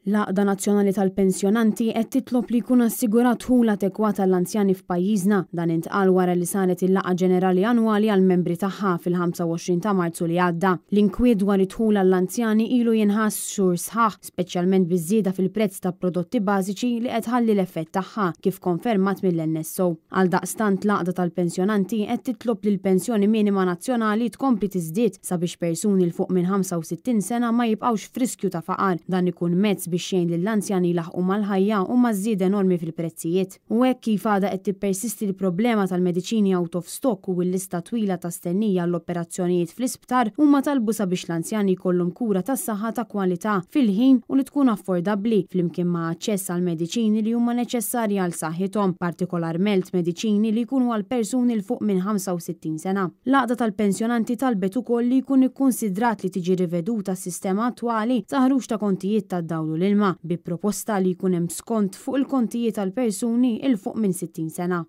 L-Għaqda Nazzjonali tal-Pensjonanti qed titlob li jkun assigurat dħul adekwat għall-anzjani f'pajjiżna. Dan intqal wara li saret il-laqgħa ġenerali annwali għall-membri tagħha fil-25 ta' Marzu li għadda. L-inkwiet dwar id-dħul għall-anzjani ilu jinħass xhur sħaħ, speċjalment biż-żieda fil-prezz ta' prodotti bażiċi li qed tħalli l-effett tagħha, kif konfermat mill-NSO. Għaldaqstant l-Għaqda tal-Pensjonanti qed titlob li l-pensjoni minima nazzjonali tkompli tiżdied sabiex persuni 'l fuq minn 65 sena ma jibqgħux f'riskju ta' faqar. Dan ikun mezz biex jgħin lill-anzjani jlaħħqu mal-ħajja u maż-żieda enormi fil-prezzijiet. U hekk kif għadha qed tippersisti l-problema tal-mediċini out of stock u l-lista twila ta' stennija għall-operazzjonijiet fl-isptar, huma talbu sabiex l-anzjani jkollhom kura tas-saħħa ta' kwalità, fil-ħin u li tkun affordabbli, flimkien ma' aċċess għal mediċini li huma neċessarji għal saħħithom, partikolarmelt mediċini li jkunu għal persuni 'l fuq minn 65 sena. L-Għaqda tal-Pensjonanti talbet ukoll li jkun ikkunsidrat li tiġi riveduta s-sistema attwali ta' ħruġ ta' kontijiet tad-dawl u l-ilma, bi proposta li jkun hemm skont fuq il-kontijiet għal persuni 'l fuq minn 60 sena.